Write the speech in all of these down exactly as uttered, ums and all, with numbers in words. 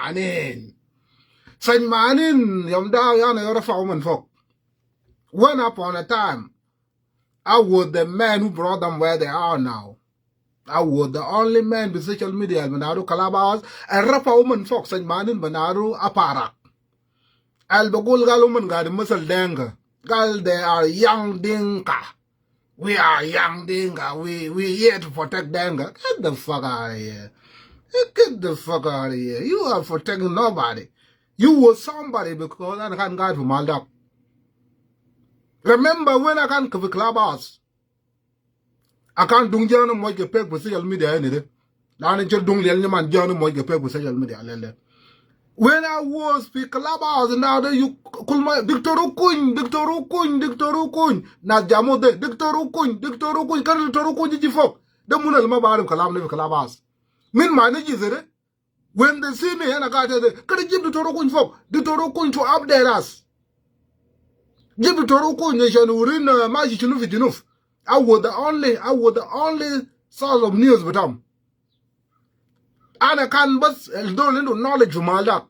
Manin. Said Manin, yom da yana yora fa woman folk. When upon a time, I was the man who brought them where they are now. I was the only man with social media, Banaru Clubhouse, and Rafa woman folk, Said Manin Banaru Aparak. Al Bagul gal woman gal Musal Denga. Gal, they are young Dinka. We are young Dinka. We we here to protect Denka. Get the fuck out of here. Get the fuck out of here. You are protecting nobody. You were somebody because I can't guide for Maldak. Remember when I can't cover Clubhouse? I can't dung jana mo ke pek for social media any day. Lani chur dung liel ni man jana mo ke pek for social media lele. When I was fi Clubhouse, now that you call my Doctor Ukuny, Doctor Ukuny, Doctor Ukuny. Na jamu de, Doctor Ukuny, Doctor Ukuny, kan Doctor Ukuny ji fok. De muna lama barim kalam ne fi Clubhouse. Min ma ne ji zere. When they see me, ana gata de, kada jib Doctor Ukuny fok. Doctor Ukuny to update us. Jib Doctor Ukuny ne shanu rin, uh, maji shunu fi junub. I was the only, I was the only source of news with them. Ana kan bas el dol indu knowledge fi Maldak.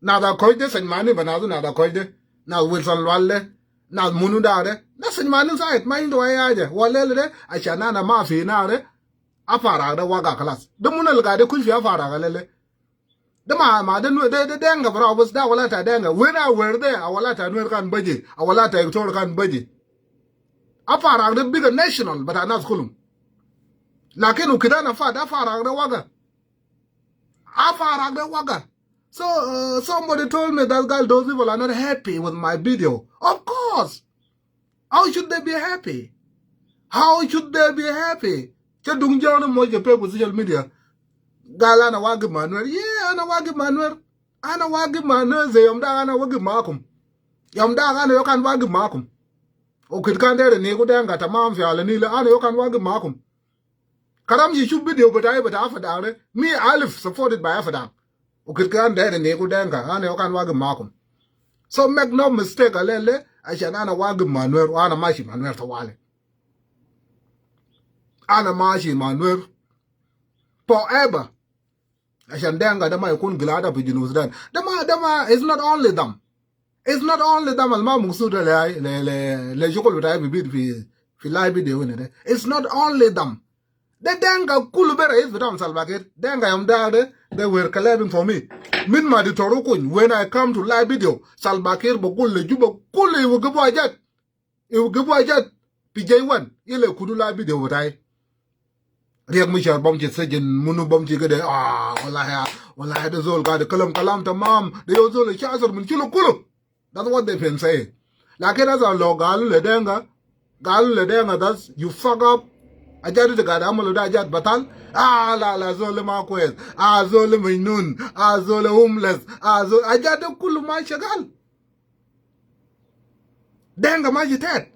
Nada koide, Said Manin Banaru, nada koide. Nada Wilson Lwal de. Nada munu da de. Nada Said Manin Said, ma indu ay haja. Walele de, ashan ana ma fi na de. Aparak de waga kalas. De muna lga de kush fi Aparak lele. De ma, ma de, de, de Denga bra, bas de wala ta Denga. When I were there, wala ta Nuer kan baji. Wala ta Equator kan baji. Aparak de bigger national, but anas kulum. Lakin ukida na fa, de Aparak de waga. Aparak de waga. So, uh, somebody told me that girl, those people are not happy with my video. Of course. How should they be happy? How should they be happy? Ke dung jana mo ke pe ku social media. Gal ana wagi Manuel. Yeah, ana wagi Manuel. Ana wagi Manuel ze yom da ana wagi makum. Yom da ana yokan wagi makum. O kit kan dere ni ku denga tamam fi ala ni le ana yokan wagi makum. Karam ji shuf video bita, bita Afadang re. Mi alif supported by Afadang. U kit kan dere ni ku denga, ana yokan wagi makum. So make no mistake, alele, ashan ana wagi Manuel, ana mashi Manuel tawale. Ana mashi Manuel forever. Ashan denga de ma yakun gilada fi Junub Sudan. De ma, de ma, it's not only them. It's not only them al ma muksud le, le, le, le shukul bita bi bid fi, fi live video ini de. It's not only them. De denga kulu be rais bitam Salva Kiir. Denga yom da de, they were clapping for me. Min ma di toru kuny, when I come to live video, Salva Kiir bagul le Juba kulu iwugibu ajat. Iwugibu ajat. Pi J one, ile kudu live video bitai. Riek Machar bamshi sijin, munu bamshi kede. Ah, wallahi, wallahi de zol gade kalam, kalam tamam. De yo zol shasar min shulu kulu. That's what they been saying. Lakin asa lo galu le denga, galu le denga, that's, you fuck up. Ajat de gade amalu de ajat batal. Ah, la, la, zol ma kwes. Ah, zol majnun. Ah, zol homeless. Ah, zol, ajat de kulu ma shagal. Denga ma jitet.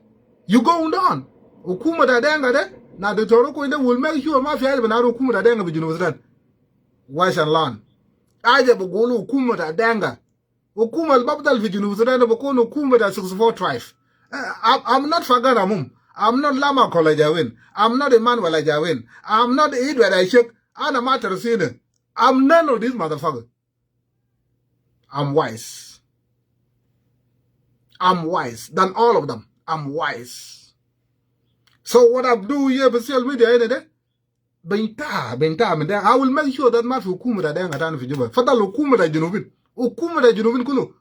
You going down. Hukuma ta denga de, na de toru kuny de will make sure ma fi hal bina hukuma ta denga fi Junub Sudan. Wash and learn. Aja bagulu hukuma ta denga. Hukuma al bafdal fi Junub Sudan de bikun hukuma ta sixty-four tribe. Uh, I'm, I'm not Fagan Amum. I'm not Lama Kola Jawin. I'm not Emmanuel Ajawin. I'm not Edward Ashek. Ana ma tarasini. I'm none of these motherfuckers. I'm wise. I'm wise than all of them. I'm wise. So what I do here fi social media ini de, binta, binta min de, I will make sure that ma fi hukuma ta denga tani fi Juba. Fadal hukuma ta Junubin. Hukuma ta Junubin kulu.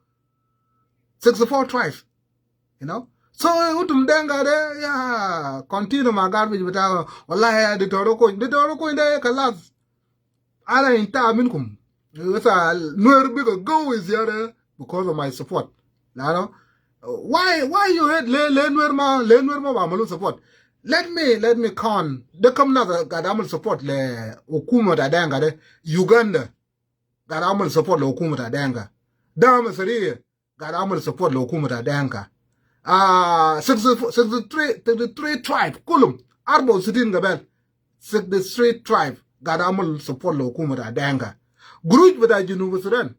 Sixty-four tribe. You know? So, utum denga de, ya, continue ma garbage bita, wallahi ya, di toru kuny, di toru kuny de, kalas. Ana inta minkum. Asa Nuer biga go is here because of my support. Lano, why, why you hate le, le Nuer ma, le Nuer ma bamalu support? Let me, let me con. De kam nas gade amul support le hukuma ta denga de. Uganda gade amul support le hukuma ta denga. Dama Sariya gade amul support le hukuma ta denga. Ah, sixty, sixty-three, sixty-three tribe, kulum, arba u sitin gabel. Sixty-three tribe gade amul support le hukuma ta denga. Gurush bita Junub Sudan.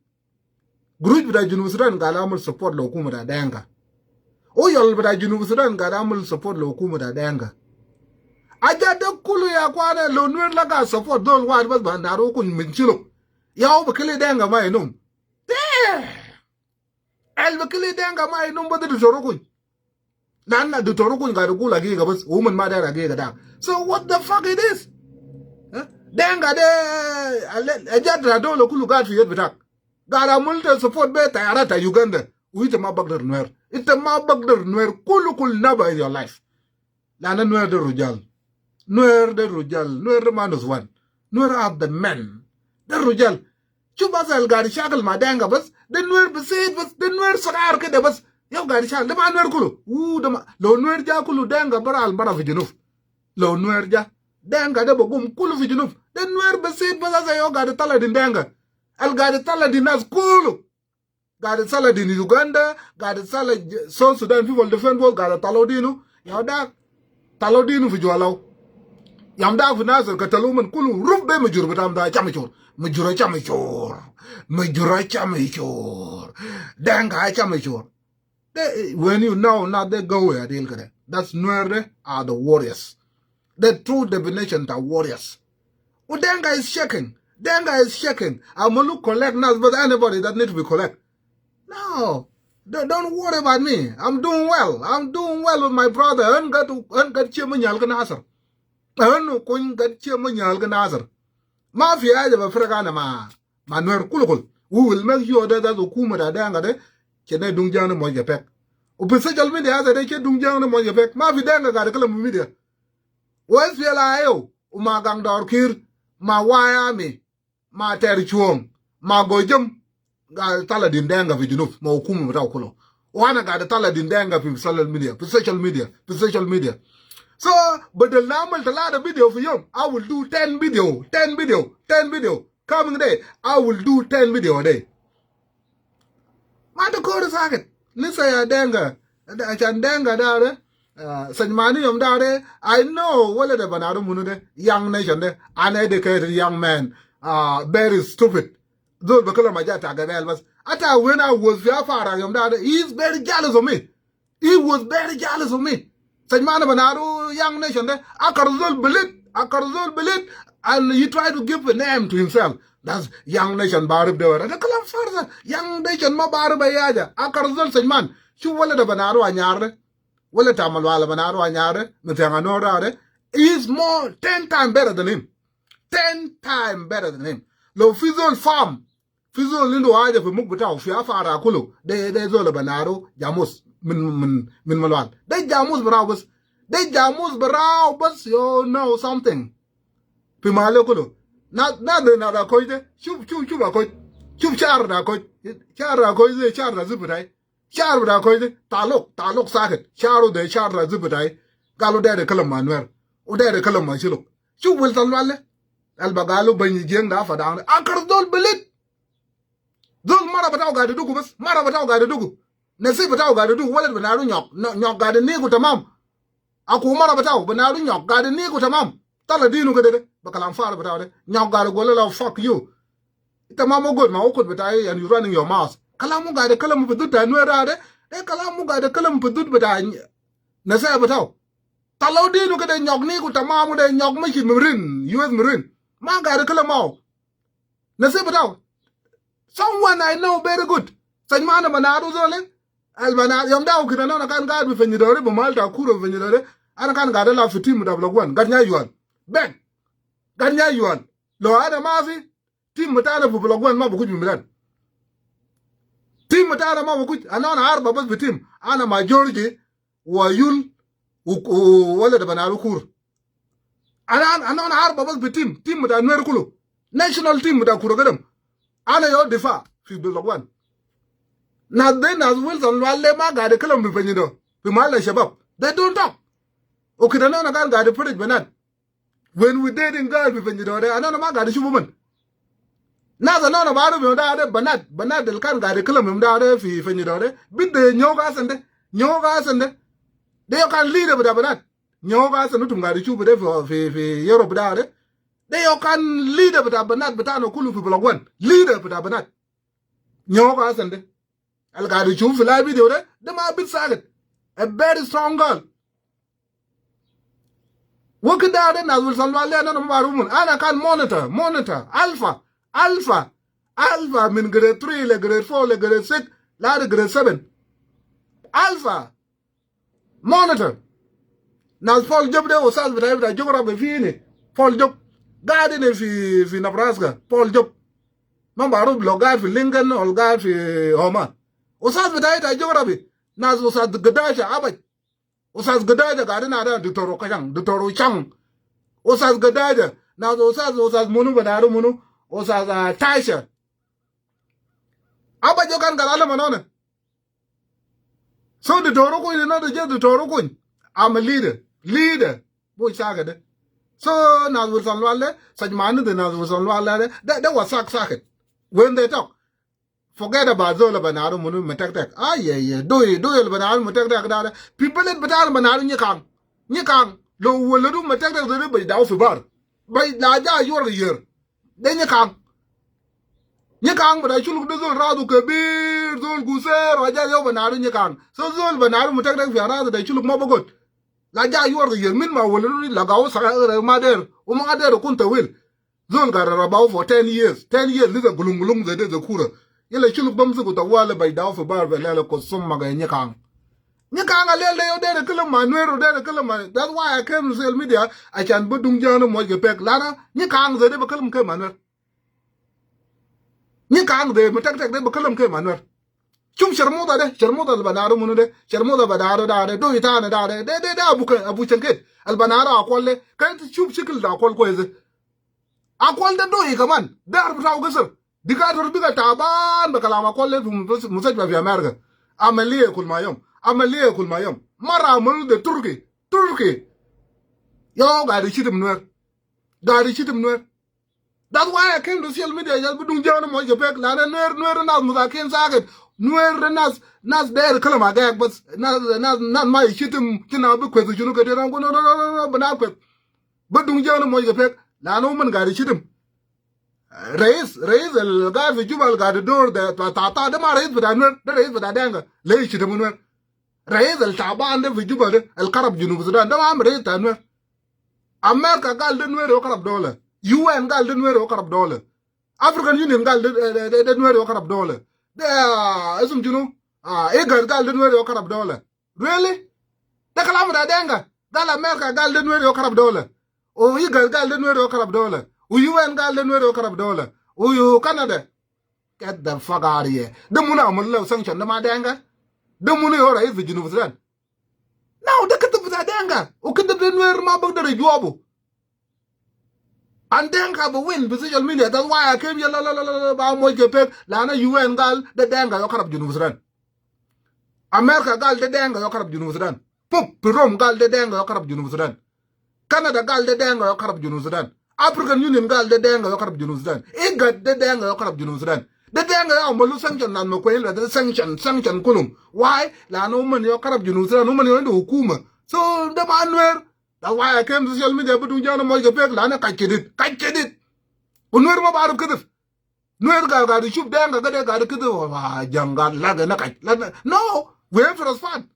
Gurush bita Junub Sudan gade amul support le hukuma ta denga. Oyal bita Junub Sudan gade amul support le hukuma ta denga. Aja de kulu ya kwana lo Nuer laga support zol wahid bas ba naru kun min shiluk. Ya hu bi kili Denga ma inum. Damn. El bi kili Denga ma inum bas de Doctor Okuny. Lanu Doctor Okuny gaid yagul hagiga bas, uman ma dair hagiga da. So what the fuck it is? Huh? Denga de, a jat ta dol kulu gaid fi yad bitak. Gaid amul ta support be tayarat ta Uganda. Wa ita ma bagder Nuer. Ita ma bagder Nuer. Kulu kulu never in your life. Lanu Nuer de rujal. Nuer de rujal. Nuer de ma nuswan. Nuer are the men. De rujal. Shuf bas al gaid shakal ma Denga bas. De Nuer basit bas. De Nuer sagar kede bas. Ya hu gaid shakal. De ma Nuer kulu. Wu de ma. Lo Nuer ja kulu Denga bara al bara fi Junub. Lo Nuer ja. Denga de bi gum kulu fi Junub. De Nuer basit bas asa ya hu gaid tala din Denga. Al gaid tala din nas kulu. Gaid tala din Uganda, gaid tala South Sudan People Defense Force, gaid tala dinu, ya hu dak, tala dinu fi Jualau. Yom dak fi Nasir, katalu uman kulu, ruf be mujur bitam da, chama chur. Mujur chama chur. Mujur chama chur. Denga chama chur. They, when you know, now they go where they look at. That's Nuer de are the warriors. The true definition of warriors. Well, Denga is shaking. Denga is shaking. I'm gonna collect nas, but anybody that need to be collect. No. Don't, don't worry about me. I'm doing well. I'm doing well with my brother. An gad, an gad chema nyal ka Nasir. An kun gad chema nyal ka Nasir. Ma fi haja bafrik ana ma, ma Nuer kulu kulu. We will make sure that, that hukuma ta Denga de, kede dung jang de mo jepek. Wa fi social media asa de, kede dung jang de mo jepek. Ma fi Denga gaid kalam media. Wa SPLA-IO, wa ma Gangdor Kiir, ma White Army, ma Ter Chuong, ma Gojam, gaid tala din Denga fi Junub, ma hukuma bitao kulu. Wa ana gaid tala din Denga fi social media, fi social media, fi social media. So, badal na amal talata video fi yom, I will do ten video, ten video, ten video. Coming day, I will do ten video a day. Ma ta kore sakit. Lisa ya Denga. Ashan Denga da de. Ah, Sajmani yom da de. I know wala de Banaru munu de. Young nation de. Uneducated young man. Ah, very stupid. Zol bi kalam haja ta gabel bas. Ata when I was fi Afara yom da de. He is very jealous of me. He was very jealous of me. Sajmani Banaru young nation de. Akar zol bilit. Akar zol bilit. And he tried to give a name to himself. That's young nation barif de wara. De kalam farsa. Young nation ma barif ay haja. Akar zol Sajman. Shuf wala de Banaru Anyar de. Wala ta Malual Banaru Anyar de. Mitiang Anor de. He is more ten time better than him. Ten time better than him. Lo fi zol fam. Fi zol indu haja fi muk bitao, fi Afara kulu. De, de zol Banaru, jamus, min, min, min Malual. De jamus barau bas. De jamus barau bas, you know something. Fi malu kulu. Na, na de na da koi de. Shuf, shuf, shuf a koi. Shuf shar da koi. Shar da koi de, shar da zip bitai. Shar bita koi de, taluk, taluk sakit. Sharu de, shar da zip bitai. Galu de, de kalam ma Nuer. Wa de, de kalam ma Shuluk. Shuf Wilson Lual de. Al ba galu banyi jeng da fa da. Akar zol bilit. Zol mara bitao gaid dugu bas, mara bitao gaid dugu. Nasi bitao gaid dugu, walad Banaru Nyok, no, Nyok gaid nigu tamam. Aku mara bitao, Banaru Nyok gaid nigu tamam. Tala dinu kede de, ba kalam far bitao de. Nyok gaid gole la fuck you. Ita ma mo god ma ukut bitai and you running your mouth. Kalam mu gaid kalam fi dud ta Nuer da de. De kalam mu gaid kalam fi dud bitai. Nasi bitao. Tala dinu kede Nyok nigu tamam de Nyok mashi Marine, U S Marine. Ma gaid kalam mau. Nasi bitao. Someone I know very good. Sajmani Banaru zole. Al Banaru, yom da u kida na ana kan gaid bi Fenyi Dore, bi mal ta kura bi Fenyi Dore. Ana kan gaid la fi team da Block One. Gad nya yuan. Beg. Gad nya yuan. Lo ana mafi, team bitana fi Block One ma bi kuj bi midan. Team bitana ma bi kuj. Ana, ana arba bas bi team. Ana ma George, wa Yul, u, u, walad Banaru Kur. Ana, ana, ana arba bas bi team, team bita Nuer kulu. National team bita kura gadam. Ana yo difa fi Block One. Nas de nas Wilson Lual de ma gaid kalam bi Fenyi Do. Bi mal shabab. They don't talk. U kida na ana kan gaid furij banat. When we dating girl fi Fenyi Do de, ana, ana ma gaid shufu man. Nas ana, ana baruf yom da de banat, banat del kan gaid kalam yom da de fi Fenyi Do de. Bit de Nyok Hassan de, Nyok Hassan de. De yo kan leader bita banat. Nyok Hassan utum gaid shufu de fi, fi, fi Europe da de. De yo kan leader bita banat bitana kulu fi Block One. Leader bita banat. Nyok Hassan de. Al gaid shufu fi live video de, de ma bit sakit. A very strong girl. Wakit da de nas Wilson Lual de ana ma baruf man. Ana kan monitor, monitor. Alpha, Alpha. Alpha min grade three le grade four le grade six, la de grade seven. Alpha. Monitor. Nas Paul Job de, usas bita, bita geography fi ini. Paul Job. Gaid ini fi, fi Nebraska. Paul Job. Ma baruf lo gaid fi Lincoln wala gaid fi Houma. Usas bita, bita geography. Nas usas Gadasha Abaj. Usas Gadasha gaid ini, ada Doctor Okachang, Doctor Ochang. Usas Gadasha. Nas usas, usas munu, bita munu. Usas, ah, Tasha. Abaj yo kan galala manone. So Doctor Okuny, you know, the just Doctor Okuny. I'm a leader. Leader. Bo sakit. So nas Wilson Lual de, such man de nas Wilson Lual de, they, they was suck, suck it. When they talk, forget about zol Banaru munu metektek. Ah, yeah, yeah. Doi, doi Banaru metektek da. People it betal Banaru Nyikang. Nyikang. Lo wala du metektek de, bida fi bar. Bida ja yuar yer. De Nyikang. Nyikang bida shuluk de zol radu kebir, zol guser, wa ja yo Banaru Nyikang. So zol Banaru metektek fi radu de shuluk ma bogod. La ja yuar yer, min ma wala du la gaw sa ma der, u ma der kun tawil. Zol gaid rabau for ten years. Ten years, lisa gulung gulung zede, ze kura. Yala shuluk bamsuku tawali bida fi bar, bida le kusum ma ga Nyikang. Nyikang alel de yo dere kalam ma Nuer, dere kalam ma. That's why I came to social media. Ashan badung jana moj ke pek. Lana Nyikang zede bakalam ke ma Nuer. Nyikang de metektek de bakalam ke ma Nuer. Shuf sharmuda de, sharmuda al Banaru munu de, sharmuda Banaru da de, doi tana da de, de, de, de Abu Ke-, Abu Chankit. Al Banaru akwal de, kan shuf shikil da akwal kwes. Akwal de doi kaman, dahar bitau kasar. Dikatur biga taban be kalam akwal le fi mus-, mustashfa fi America. Amaliya kul ma yom. Amaliya kul ma yom. Mara amalu de Turki. Turki. Yo, gaid ishitim Nuer. Gaid ishitim Nuer. That's why I came to social media, just badung jana moj ke pek, lana Nuer, Nuer nas musakin sakit. Nuer nas, nas der kalam agag bas, nas, nas, nas ma ishitim, kina bi kwes shunu kede, no, no, no, no, no, bana kwes. Badung jana moj ke pek, lana uman gaid ishitim. Rais, rais al gaid fi Juba al gaid dor de, ta, ta, ta, de ma rais bita Nuer, de rais bita Denka, le ishitim Nuer. Rais al taban de fi Juba de, al karab Junub Sudan, de ma rais ta Nuer. America gal de Nuer yo karab dola. U N gal de Nuer yo karab dola. African Union gal de, de, de, de Nuer yo karab dola. De, ah, isum shunu? Ah, IGAD gal de Nuer yo karab dola. Really? De kalam bita Denka. Gal America gal de Nuer yo karab dola. U IGAD gal de Nuer yo karab dola. U U N gal de Nuer yo karab dola. U, u Canada. Get the fuck out of here. De munu amal lahu sanction, de ma Denka? De munu yo rais fi Junub Sudan? No, de kidib bita Denka. U kidib de Nuer ma bagder ijawabu. And Denka bi win fi social media. That's why I came here, la, la, la, la, la, ba moj ke pek, lana U N gal de Denka yo karab Junub Sudan. America gal de Denka yo karab Junub Sudan. Pope fi Rome gal de Denka yo karab Junub Sudan. Canada gal de Denka yo karab Junub Sudan. African Union gal de Denka yo karab Junub Sudan. IGAD de Denka yo karab Junub Sudan. De Denka yo amalu sanction, nas Makuei, de sanction, sanction kulum. Why? Lana uman yo karab Junub Sudan, uman yo indu hukuma. So, de ma Nuer. That's why I came to social media, badung jana moj ke pek, lana kaj kedid, kaj kedid. U Nuer ma baruf kedif. Nuer ga, gaid ishuf Denka kede gaid kedif, wa, jang gal, lagana kaj, lagana. No, we have to respond.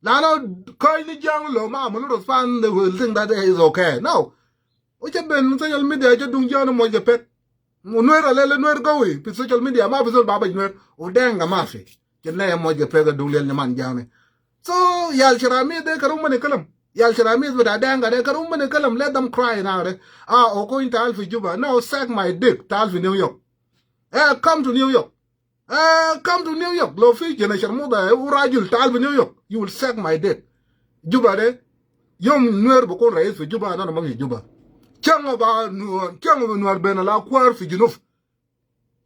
Lana kaj ni jang lo ma amalu respond, they will think that is okay. No. U ja ben social media, ja dung jana moj ke pek. U Nuer alele Nuer gawi fi social media, ma fi zol babaj Nuer. U Denka ma fi. Kena ya moj ke pek dung lel nyaman jana. So, yal Sharami de karuma ni kalam. Yal Sharami bita Denka de karuma ni kalam, let them cry now de. Ah, Okon, taal fi Juba. No, suck my dick. Taal fi New York. Eh, come to New York. Eh, come to New York. Lo fi jana sharmuda, eh, u rajil, taal fi New York. You will suck my dick. Juba de. Yom Nuer bikun rais fi Juba, ana ma fi Juba. Changa ba Nuer, changa ba Nuer bena la kwar fi Junub.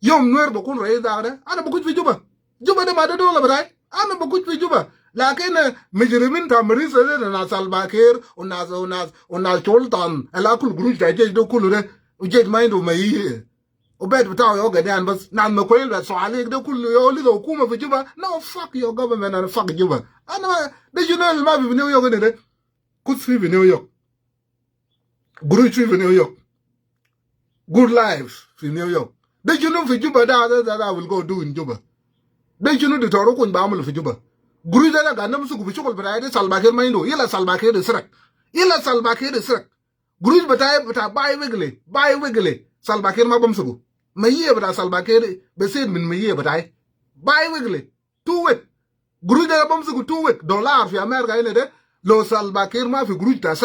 Yom Nuer bikun rais da de, ana bakuj fi Juba. Juba de ma de dola bitai. Ana bakuj fi Juba. Lakin, eh, mujrimin ta Marisa de, nas Salva Kiir, u nas, u nas, u nas Sultan, al akulu gurush ta jesh de kulu de, u jesh ma indu ma iye. U bet bitau yo gadan bas, nas Makuei bas, Swalik de kulu yo, lisa hukuma fi Juba. No, fuck your government and fuck Juba. Ana ma, de shunu al ma fi New York ini de? Kut fi, fi New York. Gurush fi, fi New York. Good life fi New York. De shunu fi Juba da, da, da, da will go do in Juba. De shunu Doctor Okon bi amulu fi Juba? Gurush da, da gaid namsuku bi shukul bitai de, Salva Kiir ma indu. Illa Salva Kiir de sirak. Illa Salva Kiir de sirak. Gurush bitai, bita bi-weekly, bi-weekly. Salva Kiir ma bamsuku. Mayiya bita Salva Kiir bisid min mayiya bita. Bi-weekly, two week. Gurush de bamsuku two week. Dollar fi America hina de. Lo Salva Kiir mafi gurush bita